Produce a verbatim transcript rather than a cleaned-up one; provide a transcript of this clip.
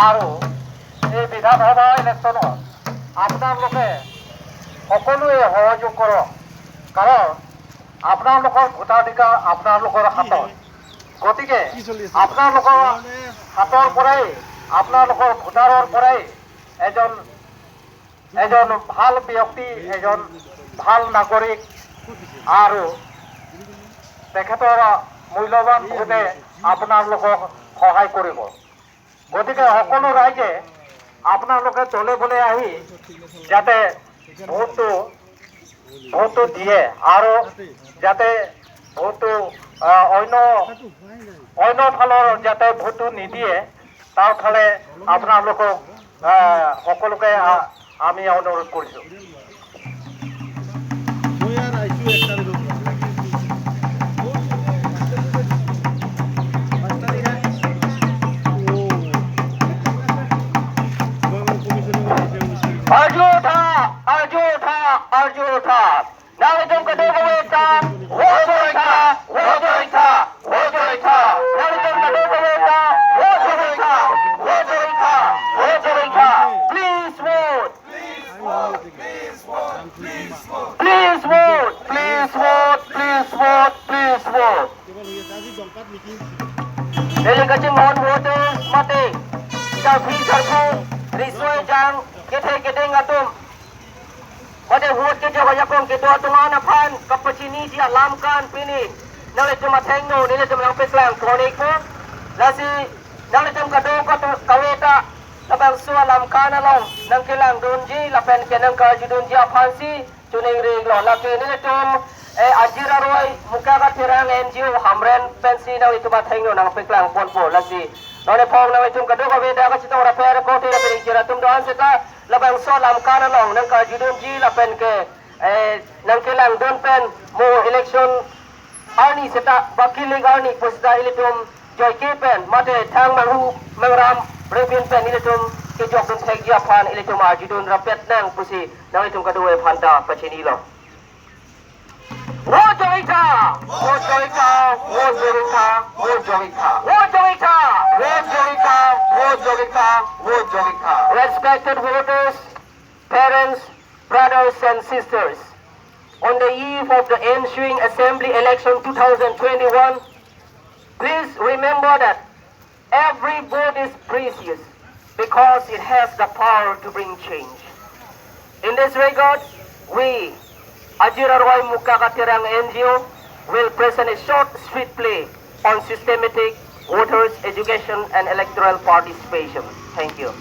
আৰু এই বিধানসভা ইলেকশ্যনত আপোনালোকে সকলোৱে সহযোগ কৰক, কাৰণ আপোনালোকৰ ভোটাধিকাৰ আপোনালোকৰ হাতত। গতিকে আপোনালোকৰ হাতৰ পৰাই, আপোনালোকৰ ভোটাৰৰ পৰাই এজন, এজন ভাল ব্যক্তি, এজন ভাল নাগৰিক আৰু তেখেতৰ মূল্যৱান ভোটে আপোনালোকক সহায় কৰিব। গতিকে সকলো ৰাইজে আপোনালোকে তলে বলে আহি যাতে ভোটটো, ভোটটো দিয়ে আৰু যাতে ভোটটো, আহ, অন্য, অন্য ফালৰ যাতে ভোটটো নিদিয়ে, তাৰ ফালে আপোনালোকক, আহ, সকলোকে, আহ, আমি অনুৰোধ কৰিছো। Arju tha, arju tha, arju tha. Nanglitum kadokave ta, vote join tha, vote join tha, vote join tha. Nanglitum kadokave ta, vote join tha, vote join tha, vote join tha. Please vote. Please vote, please vote, please vote, please vote. Neli kachinghon voters mate sarpi sarpo, riso ejang, kethe keding atum, mate vote kejok ajakong kedo atum an aphan kapachiniji alam kan pini nanglitum athengno nelitum nangpaklang pon-ikpo. Lasi nanglitum kadokave ta labangso alam kan along nangkelangdunji lapen ke nangkarjudunji aphansi choningri-iklo. Lake nelitum, eh, Ajir Aroi Mukaga Terang N G O Hamren pensi nanglitum athengno nangpaklang ponpo. Lasi non ephong nanglitum kadokave ta kachetong rapher ko te rapher ingjir atum do-an seta labangso alam kan along nangkarjudunji lapen ke, eh, nangkelangdun pen mo election arni seta ba kilik arni pu seta ilitum joike pen mate thang manghu mangram rebin pen ilitum kejokdun thekji aphan ilitum arjudun rapet nang pusi nanglitum kadokave aphan ta pachinilo. Vote join tha, vote join tha, vote join tha, vote join tha. Vote join tha, vote join tha, vote join tha, vote join tha. Respected voters, parents, brothers and sisters, on the eve of the ensuing Assembly Election two thousand twenty-one, please remember that every vote is precious because it has the power to bring change. In this regard, we, Ajir Aroi Mukaga Terang N G O, will present a short street play on systematic voters education and electoral participation. Thank you.